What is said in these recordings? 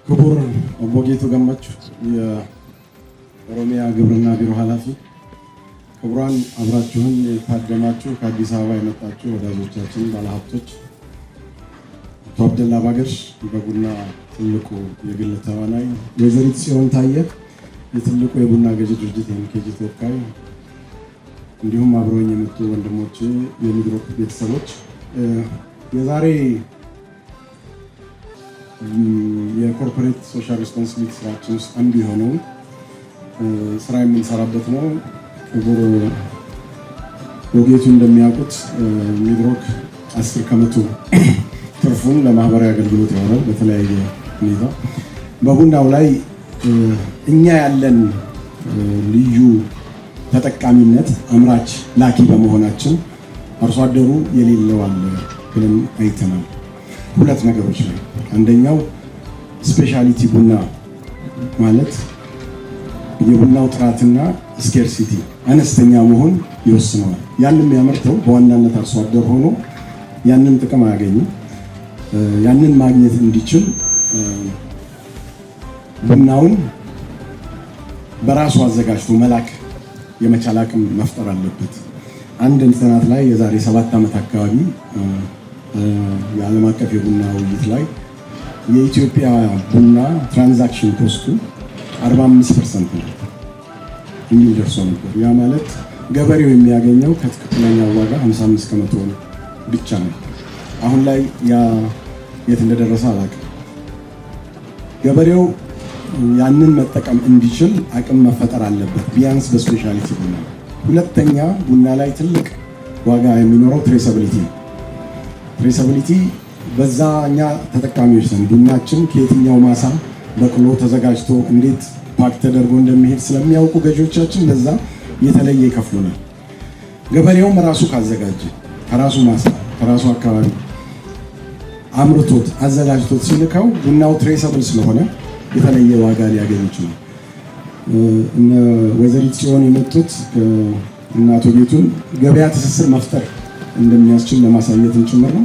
ክቡር ኦቦ ጌቱ ገመቹ፣ የኦሮሚያ ግብርና ቢሮ ኃላፊ፣ ክቡራን አብራችሁን የታደማችሁ ከአዲስ አበባ የመጣችሁ ወዳጆቻችን፣ ባለሀብቶች፣ አቶ አብደላ ባገር በቡና ትልቁ የግል ተዋናይ፣ ወይዘሪት ጽዮን ታየ የትልቁ የቡና ገዢ ድርጅት የኤምኬጂ ተወካይ፣ እንዲሁም አብረውኝ የመጡ ወንድሞች የሚድሮክ ቤተሰቦች፣ የዛሬ የ corporate social responsibility ስራችን ውስጥ አንዱ የሆነውን ስራ የምንሰራበት ነው። ክቡር ኦቦ ጌቱ እንደሚያውቁት ሚድሮክ 10% ትርፉን ለማህበራዊ አገልግሎት ያውላል። በተለያየ ሁኔታ በቡናው ላይ እኛ ያለን ልዩ ተጠቃሚነት አምራች ላኪ በመሆናችን አርሶ አደሩ የሌለው አለ ብለን አይተናል። ሁለት ነገሮች ላይ፣ አንደኛው specialty ቡና ማለት የቡናው ጥራትና scarcity አነስተኛ መሆን ይወስነዋል። ያንን የሚያመርተው በዋናነት አርሶ አደር ሆኖ ያንን ጥቅም አያገኝም። ያንን ማግኘት እንዲችል ቡናውን በራሱ አዘጋጅቶ መላክ የመቻል አቅም መፍጠር አለበት። አንድ ጥናት ላይ የዛሬ 7 ዓመት አካባቢ የዓለም አቀፍ የቡና ውይይት ላይ የኢትዮጵያ ቡና transaction cost ኡ 45% ነው የሚል ደርሶ ነበር። ያ ማለት ገበሬው የሚያገኘው ከትክክለኛው ዋጋ 55% ብቻ ነው። አሁን ላይ ያ የት እንደደረሰ አላውቅም። ገበሬው ያንን መጠቀም እንዲችል አቅም መፈጠር አለበት፣ ቢያንስ በ specialty ቡና። ሁለተኛ ቡና ላይ ትልቅ ዋጋ የሚኖረው traceability ነው። Traceability በዛ እኛ ተጠቃሚዎች ነን። ቡናችን ከየትኛው ማሳ በቅሎ ተዘጋጅቶ እንዴት pack ተደርጎ እንደሚሄድ ስለሚያውቁ ገዢዎቻችን በዛ የተለየ ይከፍሉናል። ገበሬውም ራሱ ካዘጋጀ፣ ከራሱ ማሳ ከራሱ አካባቢ አምርቶት አዘጋጅቶት ሲልከው ቡናው traceable ስለሆነ የተለየ ዋጋ ሊያገኝ ይችላል። እነ ወይዘሪት ጽዮን የመጡት እና አቶ ጌቱን ገበያ ትስስር መፍጠር እንደሚያስችል ለማሳየትም ጭምር ነው።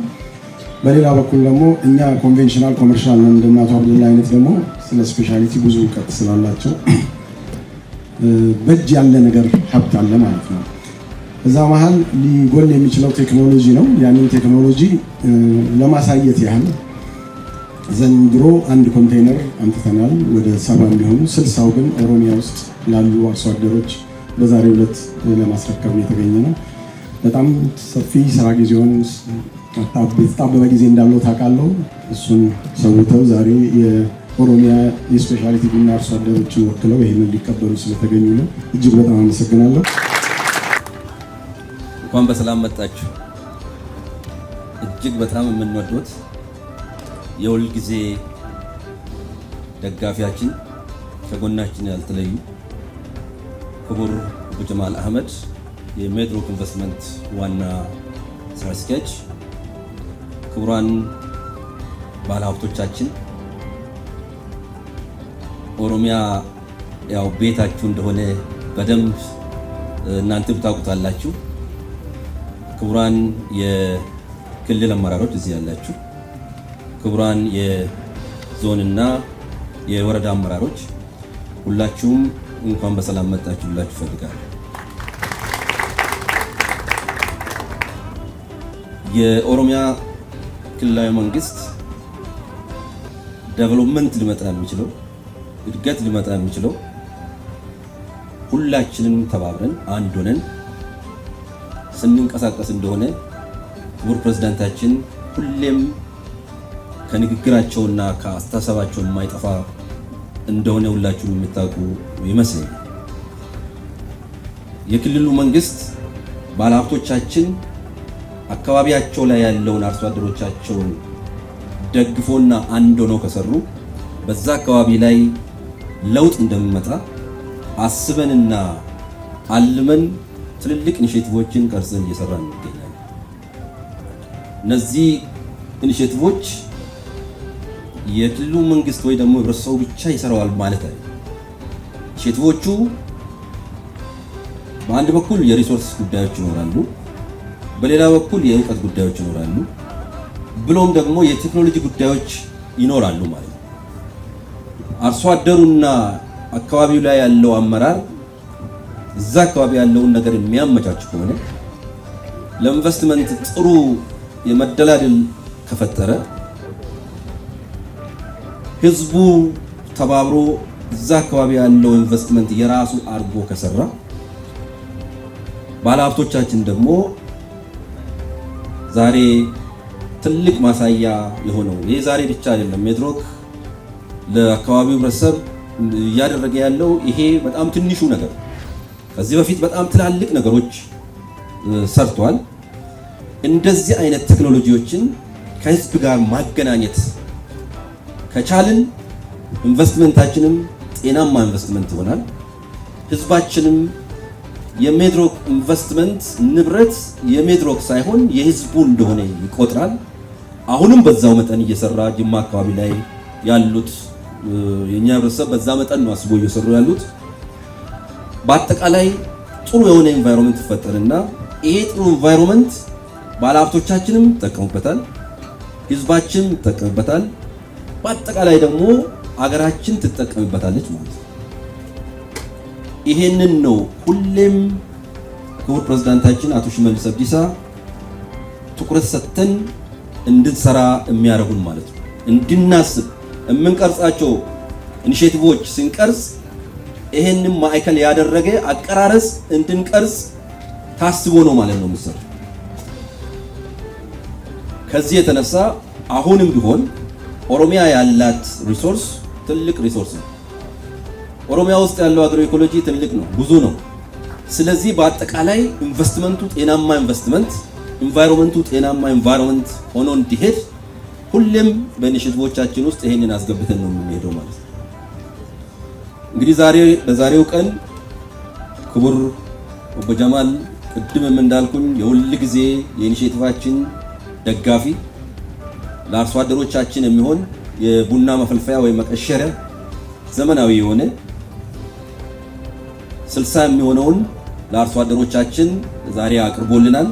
በሌላ በኩል ደግሞ እኛ conventional commercial ነን። እንደነ አቶ አብደላ አይነት ደግሞ ስለ specialty ብዙ እውቀት ስላላቸው በእጅ ያለ ነገር ሀብት አለ ማለት ነው። እዛ መሀል ሊጎል የሚችለው ቴክኖሎጂ ነው። ያንን ቴክኖሎጂ ለማሳየት ያህል ዘንድሮ አንድ ኮንቴይነር አምጥተናል። ወደ 70 የሚሆኑ፣ 60ው ግን ኦሮሚያ ውስጥ ላሉ አርሶ አደሮች በዛሬው ዕለት ለማስረከብ ነው የተገኘ ነው። በጣም ሰፊ ስራ ጊዜውን የተጣበበ ጊዜ እንዳለው ታውቃለሁ። እሱን ሰውተው ዛሬ የኦሮሚያ የ specialty ቡና አርሶ አደሮችን ወክለው ይህንን ሊቀበሉ ስለተገኙ ነው እጅግ በጣም አመሰግናለሁ። እንኳን በሰላም መጣችሁ። እጅግ በጣም የምንወዶት የሁል ጊዜ ደጋፊያችን፣ ከጎናችን ያልተለዩ ክቡር አቶ ጀማል አህመድ የሚድሮክ ኢንቨስትመንት ዋና ስራ አስኪያጅ፣ ክቡራን ባለሀብቶቻችን፣ ኦሮሚያ ያው ቤታችሁ እንደሆነ በደንብ እናንተም ታውቁታላችሁ። ክቡራን የክልል አመራሮች እዚህ ያላችሁ፣ ክቡራን የዞንና የወረዳ አመራሮች፣ ሁላችሁም እንኳን በሰላም መጣችሁ ልላችሁ እፈልጋለሁ። የኦሮሚያ ክልላዊ መንግስት development ሊመጣ የሚችለው፣ እድገት ሊመጣ የሚችለው ሁላችንም ተባብረን አንድ ሆነን ስንንቀሳቀስ እንደሆነ ክቡር ፕሬዝዳንታችን ሁሌም ከንግግራቸውና ከአስተሳሰባቸው የማይጠፋ እንደሆነ ሁላችሁም የምታውቁ ይመስለኛል። የክልሉ መንግስት ባለሀብቶቻችን አካባቢያቸው ላይ ያለውን አርሶ አደሮቻቸውን ደግፎና አንድ ሆነው ከሰሩ በዛ አካባቢ ላይ ለውጥ እንደሚመጣ አስበንና አልመን ትልልቅ initiative ኦችን ቀርጸን እየሰራን እንገኛለን። እነዚህ initiative ኦች የክልሉ መንግስት ወይ ደግሞ ህብረተሰቡ ብቻ ይሰራዋል ማለት አይደለም። Initiative ኦቹ በአንድ በኩል የ resource ጉዳዮች ይኖራሉ፣ በሌላ በኩል የእውቀት ጉዳዮች ይኖራሉ፣ ብሎም ደግሞ የቴክኖሎጂ ጉዳዮች ይኖራሉ ማለት ነው። አርሶ አደሩና አካባቢው ላይ ያለው አመራር እዛ አካባቢ ያለውን ነገር የሚያመቻች ከሆነ፣ ለኢንቨስትመንት ጥሩ የመደላድል ከፈጠረ፣ ህዝቡ ተባብሮ እዛ አካባቢ ያለው ኢንቨስትመንት የራሱ አድርጎ ከሰራ፣ ባለሀብቶቻችን ደግሞ ዛሬ ትልቅ ማሳያ የሆነው ይህ ዛሬ ብቻ አይደለም። ሚድሮክ ለአካባቢው ህብረተሰብ እያደረገ ያለው ይሄ በጣም ትንሹ ነገር፣ ከዚህ በፊት በጣም ትላልቅ ነገሮች ሰርቷል። እንደዚህ አይነት ቴክኖሎጂዎችን ከህዝብ ጋር ማገናኘት ከቻልን ኢንቨስትመንታችንም ጤናማ ኢንቨስትመንት ይሆናል። ህዝባችንም የሚድሮክ ኢንቨስትመንት ንብረት የሚድሮክ ሳይሆን የህዝቡ እንደሆነ ይቆጥራል። አሁንም በዛው መጠን እየሰራ ጅማ አካባቢ ላይ ያሉት የኛ ህብረተሰብ በዛ መጠን ነው አስቦ እየሰሩ ያሉት። በአጠቃላይ ጥሩ የሆነ environment ይፈጠርና ይሄ ጥሩ environment ባለሀብቶቻችንም ይጠቀሙበታል፣ ህዝባችንም ይጠቀምበታል። በአጠቃላይ ደግሞ አገራችን ትጠቀምበታለች ማለት ነው። ይሄንን ነው ሁሌም ክቡር ፕሬዝዳንታችን አቶ ሽመልስ አብዲሳ ትኩረት ሰጥተን እንድንሰራ የሚያደርጉን ማለት ነው። እንድናስብ የምንቀርጻቸው initiative ኦች ስንቀርጽ ይሄንን ማዕከል ያደረገ አቀራረጽ እንድንቀርጽ ታስቦ ነው ማለት ነው የምንሰራው። ከዚህ የተነሳ አሁንም ቢሆን ኦሮሚያ ያላት resource ትልቅ resource ነው። ኦሮሚያ ውስጥ ያለው agro ecology ትልቅ ነው፣ ብዙ ነው። ስለዚህ በአጠቃላይ ኢንቨስትመንቱ ጤናማ ኢንቨስትመንት፣ environment ኡ ጤናማ environment ሆኖ እንዲሄድ ሁሌም በ initiative ኦቻችን ውስጥ ይሄንን አስገብተን ነው የምንሄደው ማለት ነው። እንግዲህ ዛሬ በዛሬው ቀን ክቡር ኦቦ ጀማል ቅድምም እንዳልኩኝ የሁል ጊዜ የ initiative ኣችን ደጋፊ ለአርሶ አደሮቻችን የሚሆን የቡና መፈልፈያ ወይም መቀሸሪያ ዘመናዊ የሆነ 60 የሚሆነውን ለአርሶ አደሮቻችን ዛሬ አቅርቦልናል።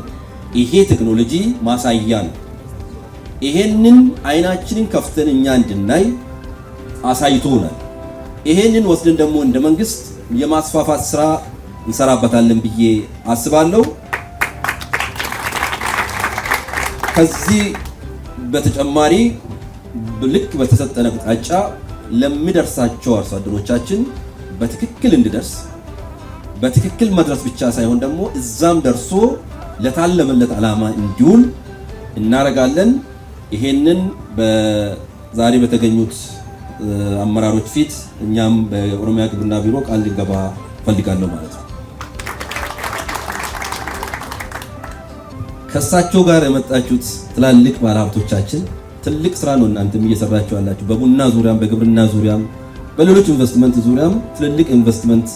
ይሄ ቴክኖሎጂ ማሳያ ነው። ይሄንን አይናችንን ከፍተን እኛ እንድናይ አሳይቶናል። ይሄንን ወስደን ደግሞ እንደ መንግስት የማስፋፋት ስራ እንሰራበታለን ብዬ አስባለሁ። ከዚህ በተጨማሪ ልክ በተሰጠን አቅጣጫ ለሚደርሳቸው አርሶ አደሮቻችን በትክክል እንዲደርስ፣ በትክክል መድረስ ብቻ ሳይሆን ደግሞ እዛም ደርሶ ለታለመለት ዓላማ እንዲውል እናደርጋለን። ይሄንን በዛሬ በተገኙት አመራሮች ፊት እኛም በኦሮሚያ ግብርና ቢሮ ቃል ልንገባ ፈልጋለሁ ማለት ነው። ከእሳቸው ጋር የመጣችሁት ትላልቅ ባለሀብቶቻችን ትልቅ ስራ ነው እናንተም እየሰራችሁ ያላችሁ። በቡና ዙሪያም፣ በግብርና ዙሪያም፣ በሌሎች ኢንቨስትመንት ዙሪያም ትልልቅ ኢንቨስትመንት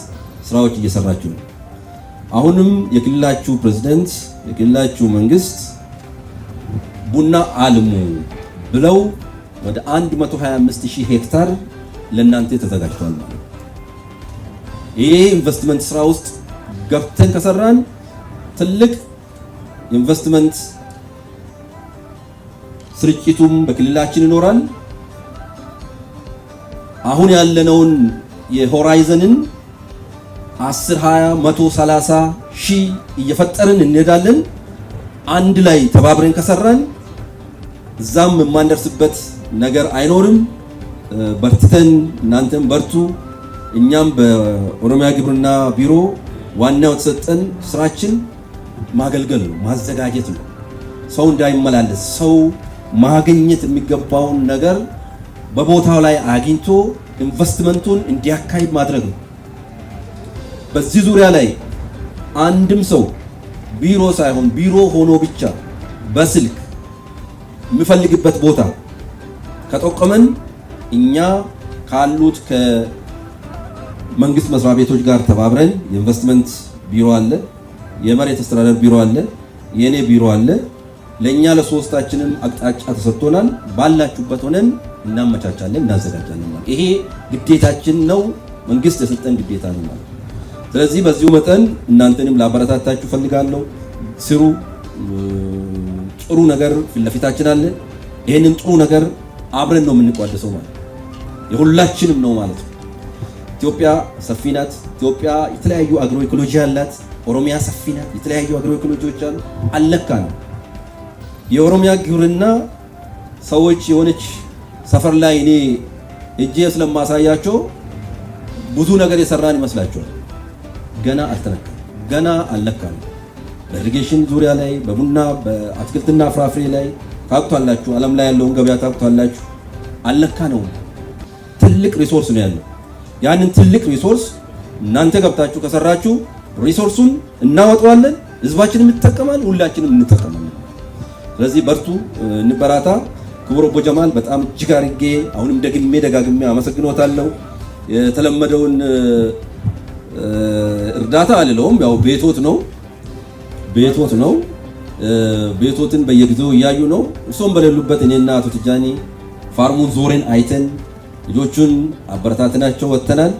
ስራዎች እየሰራችሁ ነው። አሁንም የክልላችሁ ፕሬዝዳንት፣ የክልላችሁ መንግስት ቡና አልሙ ብለው ወደ 125,000 ሄክታር ለእናንተ ተዘጋጅቷል ማለት ነው። ይሄ ኢንቨስትመንት ስራ ውስጥ ገብተን ከሰራን ትልቅ ኢንቨስትመንት ስርጭቱም በክልላችን ይኖራል። አሁን ያለነውን የ horizon ን 10፣ 20፣ 130 ሺህ እየፈጠርን እንሄዳለን። አንድ ላይ ተባብረን ከሰራን እዛም የማንደርስበት ነገር አይኖርም። በርትተን እናንተም በርቱ። እኛም በኦሮሚያ ግብርና ቢሮ ዋናው የተሰጠን ስራችን ማገልገል ነው፣ ማዘጋጀት ነው። ሰው እንዳይመላለስ፣ ሰው ማግኘት የሚገባውን ነገር በቦታው ላይ አግኝቶ ኢንቨስትመንቱን እንዲያካሂድ ማድረግ ነው። በዚህ ዙሪያ ላይ አንድም ሰው ቢሮ ሳይሆን ቢሮ ሆኖ ብቻ በስልክ የሚፈልግበት ቦታ ከጠቆመን እኛ ካሉት ከመንግስት መስሪያ ቤቶች ጋር ተባብረን የኢንቨስትመንት ቢሮ አለ፣ የመሬት አስተዳደር ቢሮ አለ፣ የኔ ቢሮ አለ። ለእኛ ለሶስታችንም አቅጣጫ ተሰጥቶናል። ባላችሁበት ሆነን እናመቻቻለን፣ እናዘጋጃለን። ማለት ይሄ ግዴታችን ነው፣ መንግስት የሰጠን ግዴታ ነው ማለት ነው። ስለዚህ በዚሁ መጠን እናንተንም ላበረታታችሁ ፈልጋለሁ። ስሩ። ጥሩ ነገር ፊት ለፊታችን አለ። ይህንን ጥሩ ነገር አብረን ነው የምንቋደሰው ማለት ነው። የሁላችንም ነው ማለት ነው። ኢትዮጵያ ሰፊ ናት። ኢትዮጵያ የተለያዩ agro ecology አላት። ኦሮሚያ ሰፊ ናት። የተለያዩ agro ecology ዎች አሉ። አልነካንም። የኦሮሚያ ግብርና ሰዎች የሆነች ሰፈር ላይ እኔ እጄ ስለማሳያቸው ብዙ ነገር የሰራን ይመስላቸዋል። ገና አልተነካም። ገና አልነካንም። በ irrigation ዙሪያ ላይ፣ በቡና፣ በአትክልትና ፍራፍሬ ላይ ታውቁታላችሁ። ዓለም ላይ ያለውን ገበያ ታውቁታላችሁ። አልነካነውም። ትልቅ resource ነው ያለው። ያንን ትልቅ resource እናንተ ገብታችሁ ከሰራችሁ resource ኡን እናወጣዋለን፣ ህዝባችንም ይጠቀማል፣ ሁላችንም እንጠቀማለን። ስለዚህ በርቱ፣ እንበራታ። ክቡር ኦቦ ጀማል፣ በጣም እጅግ አድርጌ አሁንም ደግሜ ደጋግሜ አመሰግኖታለሁ። የተለመደውን እርዳታ አልለውም፣ ያው ቤቶት ነው፣ ቤቶት ነው። ቤቶትን በየጊዜው እያዩ ነው። እርሶም በሌሉበት እኔና አቶ ትጃኒ farm ኡን ዞረን አይተን ልጆቹን አበረታትናቸው ወጥተናል።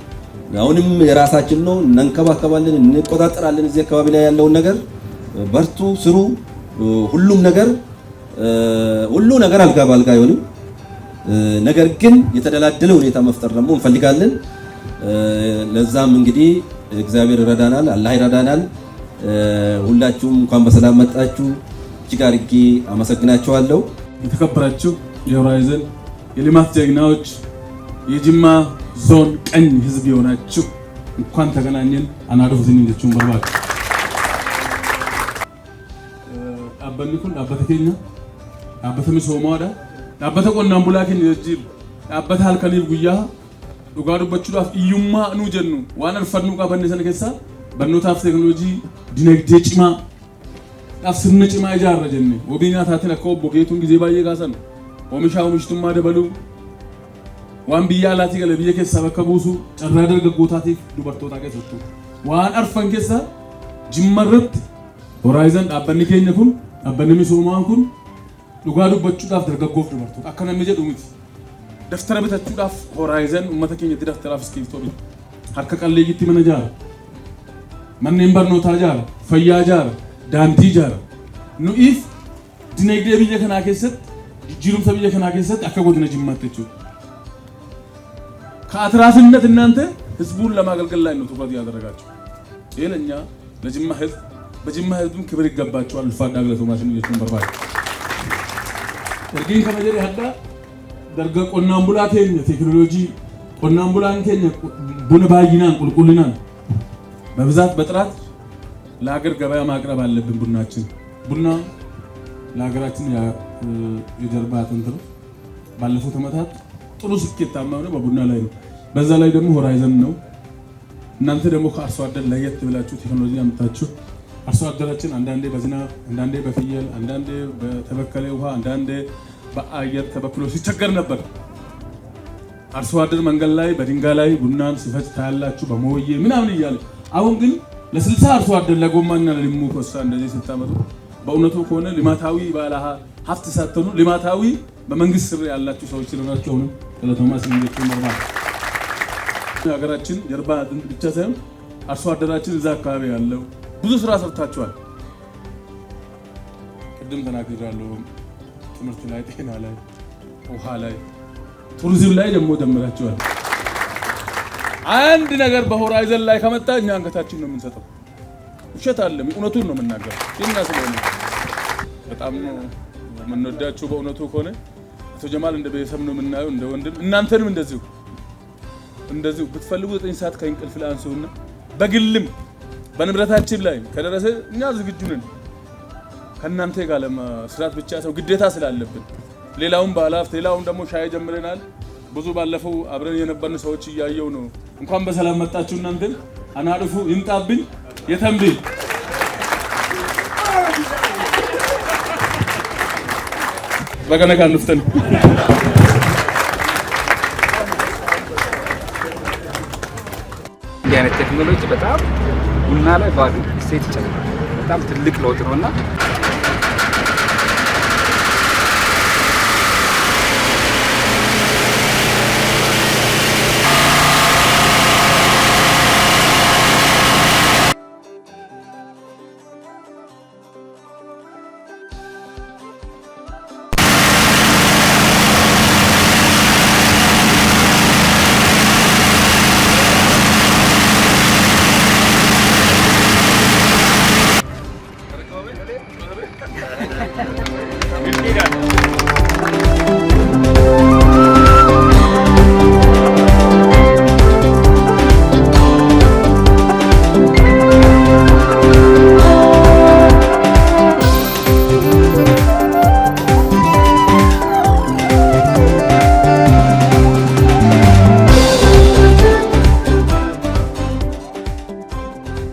አሁንም የራሳችን ነው፣ እንንከባከባለን፣ እንቆጣጠራለን። እዚህ አካባቢ ላይ ያለውን ነገር በርቱ፣ ስሩ። ሁሉም ነገር ሁሉ ነገር አልጋ ባልጋ አይሆንም። ነገር ግን የተደላደለ ሁኔታ መፍጠር ደግሞ እንፈልጋለን። ለዛም እንግዲህ እግዚአብሔር ይረዳናል፣ አላህ ይረዳናል። ሁላችሁም እንኳን በሰላም መጣችሁ። እጅግ አድርጌ አመሰግናችኋለሁ። የተከበራችሁ የሆራይዘን የልማት ጀግናዎች፣ የጅማ ዞን ቀኝ ህዝብ የሆናችሁ፣ እንኳን ተገናኘን። Anaa dhufu isiniin jechuun barbaada. Dhaabbanni kun dhaabbata keenya, dhaabbata misoomaadha. Dhaabbata qonnaan bulaa keenya jijjiiru, dhaabbata halkaniif guyyaa, dhugaa dubbachuudhaaf, hiyyummaa nuu jennu waan arfannuu qabanne sana keessaa barnootaaf teekinooloojii, dinagdee cimaa dhaaf sirna cimaa ijaarra jenne, wabii nyaataatiin akka obbo Geetuun gizee baay'ee kaasan, oomishaa oomishtummaa dabaluu, waan biyya alaatii gale biyya keessaa bakka buusu, carraa dargaggootaatiif dubartootaa keessattuu waan arfan keessaa Jimma irratti Horaayizan, dhaabbanni keenya kun, dhaabbanni misoomaan kun, dhugaa dubbachuudhaaf dargaggoof dubartoota akka namni jedhu miti. Daftara bitachuudhaaf Horaayizan uummata keenyatti daftaraaf iskiriiptoo bita. Harka qalleeyyitti mana ijaara. Manneen barnootaa ijaara. Fayyaa ijaara. Daandii ijaara. Nu'iif dinagdee biyya kanaa keessatti, jijjiirumsa biyya kanaa keessatti akka godina Jimmaatti jechuudha. ከአትራፊነት እናንተ ህዝቡን ለማገልገል ላይ ነው ትኩረት ያደረጋችሁ። ይህ ለእኛ ለጅማ ህዝብ፣ በጅማ ህዝብም ክብር ይገባቸዋል። Ulfaadhaa, galatoomaa isin jechuun barbaada. Ergiin kana jedhe, hadda darga qonnaan bulaa keenya teekinooloojii, qonnaan bulaan keenya buna baay'inaan, qulqullinaan, በብዛት፣ በጥራት ለሀገር ገበያ ማቅረብ አለብን። ቡናችን፣ ቡና ለሀገራችን የጀርባ አጥንት ነው። ባለፉት ዓመታት ጥሩ ስኬታማ ሆነ በቡና ላይ ነው። በዛ ላይ ደግሞ ሆራይዘን ነው። እናንተ ደግሞ ከአርሶ አደር ለየት ብላችሁ ቴክኖሎጂ አምጥታችሁ አርሶ አደራችን አንዳንዴ በዝናብ፣ አንዳንዴ በፍየል፣ አንዳንዴ በተበከለ ውሃ፣ አንዳንዴ በአየር ተበክሎ ሲቸገር ነበር። አርሶ አደር መንገድ ላይ በድንጋይ ላይ ቡናን ሲፈጭ ታያላችሁ፣ በሞዬ ምናምን እያለ። አሁን ግን ለ60 አርሶ አደር ለጎማና ለሊሙ ኮሳ እንደዚህ ስታመጡ በእውነቱ ከሆነ ልማታዊ ባለ ሀብት ሳትሆኑ ልማታዊ በመንግስት ስር ያላችሁ ሰዎች ስለሆናችሁ አሁንም galatoomaa isiniin jechuun barbaada. ሀገራችን ጀርባ አጥንት ብቻ ሳይሆን አርሶ አደራችን እዛ አካባቢ ያለው ብዙ ስራ ሰርታችኋል። ቅድም ተናግሬያለሁ። ትምህርት ላይ፣ ጤና ላይ፣ ውሃ ላይ፣ ቱሪዝም ላይ ደግሞ ደምራችኋል። አንድ ነገር በሆራይዘን ላይ ከመጣ እኛ አንገታችን ነው የምንሰጠው። ውሸት አለም፣ እውነቱን ነው የምናገረው። የኛ ስለሆነ በጣም ነው የምንወዳችሁ። በእውነቱ ከሆነ አቶ ጀማል እንደ ቤተሰብ ነው የምናየው፣ እንደ ወንድም። እናንተንም እንደዚሁ እንደዚሁ ብትፈልጉ 9 ሰዓት ከእንቅልፍ ላይ አንሱና በግልም በንብረታችን ላይ ከደረሰ እኛ ዝግጁ ነን። ከእናንተ ጋር ለመስራት ብቻ ሰው ግዴታ ስላለብን፣ ሌላውን ባለሀብት፣ ሌላውን ደግሞ ሻይ ጀምረናል። ብዙ ባለፈው አብረን የነበርን ሰዎች እያየው ነው። እንኳን በሰላም መጣችሁ። እናንተን anaa dhufu ይምጣብኝ የተንቢ። Baga nagaan dhuftan. እንዲህ አይነት ቴክኖሎጂ በጣም ቡና ላይ value እሴት ይጨምራል። በጣም ትልቅ ለውጥ ነው እና